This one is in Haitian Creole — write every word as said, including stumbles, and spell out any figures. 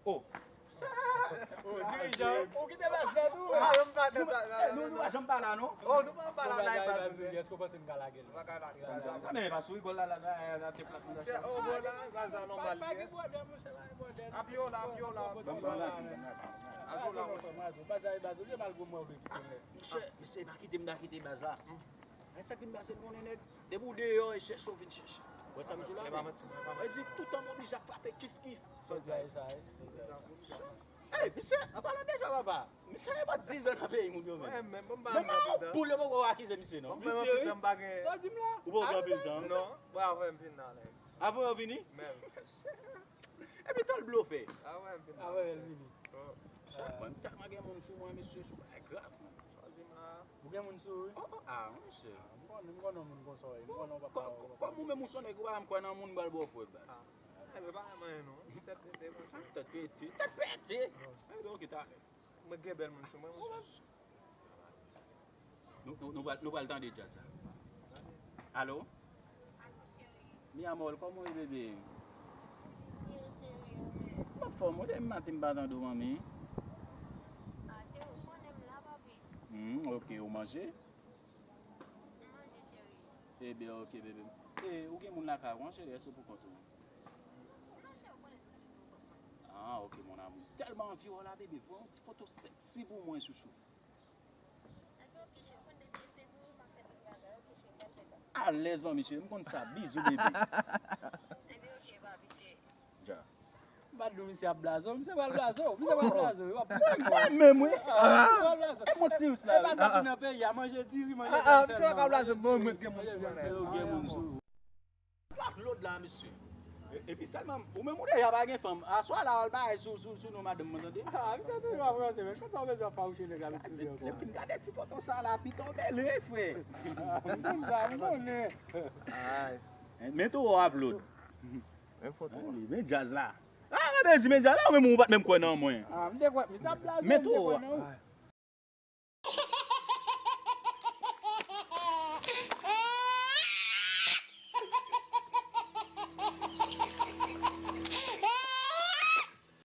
Oh. Oh, dirijan, ou kite baz la tou? Ah, nou pa nan sa, nou, nou pa janm pale la, non? Oh, nou pa pale la, nou pa pale. Èske w panse n ka lage l? Nou pa ka lage l. Men, pa sou rigòl la, la, la, la, te plat, nou. Oh, bon, la, baz la nòmal. Pa gen pwoblèm, monchè, pa gen pwoblèm. Apye w la, apye w la. Bon, bon, la, bon, la. Azo la, monchè. Azo, baz la, baz, ou gen mal pou mwen, ou vle kite m nèt. Monchè, mesye, pa kite m, pa kite baz la. Ay, sa k vin pase, m konnen nèg. Depi w deyò, e chèche w vin chèche. Wè sa m di w la, men. Vezi, toutan m oblije ap frape kif kif. Sa w di a, e sa, wi. Ey, misye, an palan de sa, papa. Misye gen pa dizan nan peyi moun yo menm. Menm yon boul yo poko akize misye, non. Misye, wi. Sa w di m la? Ou poko pran anpil tan, non? Bon, avan m vin nan, nèg. Avan yo vini? Menm. Epi tan l blofè. Avan l vini. Avan l vini. Chak mwen, m tèlman gen moun sou mwen, mesye, sou bagay grav, man. Sa w di m la? Ou gen moun sou ou, wi? Oh, oh, ah, monchè. M konnen, m konnen yon moun konsa w ye. M konnen w pa ka. Kòm ou menm ou se yon nèg, ou pa janm kwè nan moun, m pral ba w fwèt, baz. Ah. Ebyen, pa manyen non. Tèt pete, monchè. Tèt pete, tèt pete. Ebyen, oke, talè. Mwen gen bèl moun sou mwen, monchè. Nou, nou, nou pral, nou pral tande djaz sa. Alo? Mi amor, kòman w ye, bebe? M anfòm, ou te maten m pa tande w, manmi. Hmm, ok, ou manje? Ebyen, ok, bebe. E, ou gen moun lakay ou an, cheri, èske ou poukont ou? Ah, ok, mon amour. Tèlman anvi wè w la, bebe. Voye yon ti foto sexy pou mwen, chouchou. Alèz, manmi cheri, m konn sa. Bizou, bebe. Dja. M pa t di w misye ap blaze w, misye pral blaze w, misye pral blaze w, yo ap pouse kò. Mwen menm, wi. Misye pral blaze w. E mwen ti ris la. E pa t ap nan peyi a, manje diri, manje vyann sèlman. Misye pral blaze w, mwen, mwen gen moun sou mwen. Yo gen moun sou. Sa Claude la, mesye. E- Epi sèlman, ou menm ou deja pa gen fanm. Aswè la, al bay sou, sou, sou non madanm mwen, tande? Ah, misye toujou ap ranse, men. Kòman w bezwen fawouche nèg la, mesye? Lè m fin gade ti foto sa la, pito bele, frè. Ah, m konn sa, m konnen. Men tou w ap Claude. Men foto. Men djaz la. Ah, gade di men djaz la, ou menm ou pa t menm kwè nan mwen. Ah, m te kwè, misye ap blaze, m te kwè nan ou.